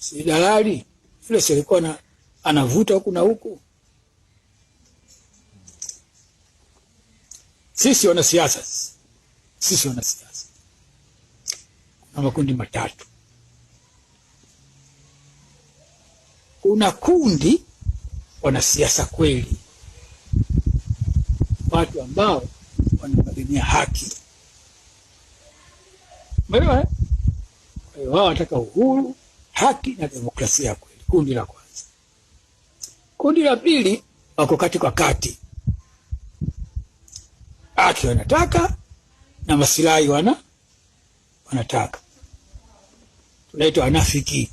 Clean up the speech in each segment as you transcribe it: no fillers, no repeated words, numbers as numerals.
Si dalali yule, si alikuwa anavuta huku na huku. Sisi wanasiasa, sisi wanasiasa kuna makundi matatu. Kuna kundi wanasiasa kweli, watu ambao wanapigania haki, umeelewa eh? Kwa hiyo wao wanataka uhuru, haki na demokrasia kweli. Kundi la kwanza. Kundi la pili wako kati kwa kati, haki wanataka na masilahi wanataka, tunaitwa wanafiki.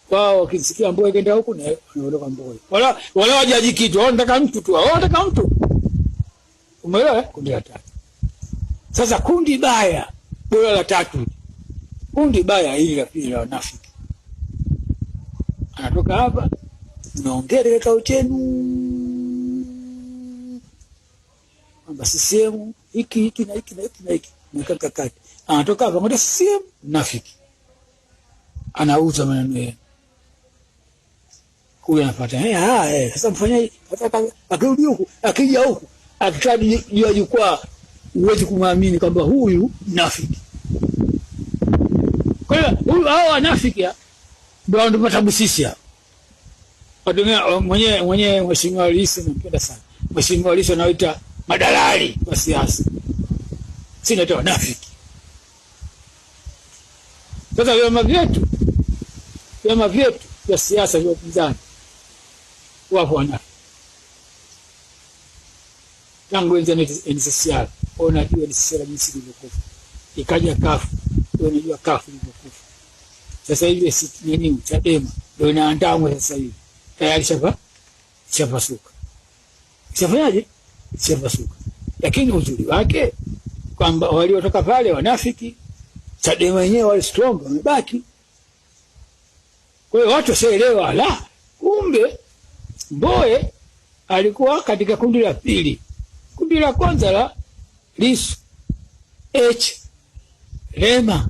Wao wakisikia Mbowe kenda huku na wanaondoka Mbowe, wala wajaji kitu, wao wanataka mtu tu, wao wanataka mtu, umeelewa? Kundi la tatu. Sasa kundi baya bora la tatu, kundi baya hili la pili la wanafiki, anatoka hapa, mnaongea katika kikao chenu kwamba CCM hiki hiki na hiki na hiki na hiki, mnaweka mkakati. Anatoka hapa ngoja CCM nafiki, anauza maneno yenu, huyu anapata sasa mfanyaje? Akirudi huku, akija huku, akikaa juu ya jukwaa, huwezi kumwamini kwamba huyu nafiki. Kwa hiyo huyu, hao wanafiki ndio wanatupata tabu sisi hapa. Mwenyewe Mheshimiwa Lissu nampenda sana. Mheshimiwa Lissu anaoita madalali wa siasa, si naita wanafiki. Sasa vyama vyetu vya siasa vya upinzani wapo wanafiki tangu enzi ya NCCR. Unajua NCCR jinsi ilivyokufa, ikaja CUF, unajua CUF ilivyokufa. Sasa hivi nini, Chadema ndio inaandamwa sasa hivi, tayari shapasuka, shafanyaje, shapasuka. Lakini uzuri wake kwamba waliotoka pale wanafiki, Chadema wenyewe wale strong wamebaki. Kwa hiyo watu washaelewa, la kumbe Mbowe alikuwa katika kundi la pili. Kundi la kwanza la Lissu, H, Lema,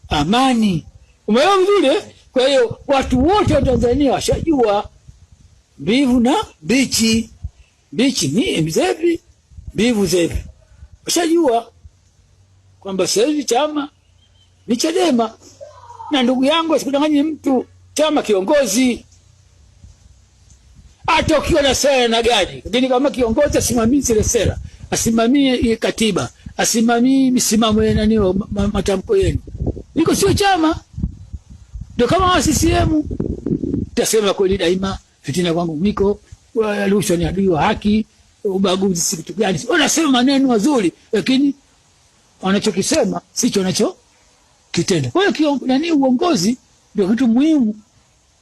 Amani. Umeelewa vizuri eh? Kwa hiyo watu wote wa Tanzania washajua mbivu na mbichi. Mbichi ni zepi, mbivu zepi. Washajua kwamba sasa hivi chama ni Chadema. Na ndugu yangu, asikudanganye mtu, chama kiongozi. Hata ukiwa na sera na gani, lakini kama kiongozi asimamie zile sera, asimamie katiba, asimamie misimamo yenu, nani, matamko yenu, iko sio chama. Ndio kama wa CCM tasema kweli daima, fitina kwangu mwiko, rushwa ni adui wa haki, ubaguzi si kitu gani. Wanasema maneno mazuri, lakini wanachokisema sicho wanachokitenda. Kwa hiyo nani, uongozi ndio kitu muhimu,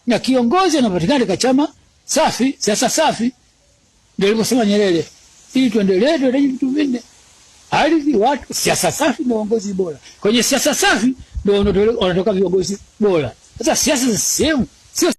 na kiongozi anapatikana katika chama safi, siasa safi. Ndio aliposema Nyerere, ili tuendelee tunahitaji vitu vinne: ardhi, watu, siasa safi na uongozi bora. Kwenye siasa safi ndio wanatoka viongozi bora. Sasa siasa za CCM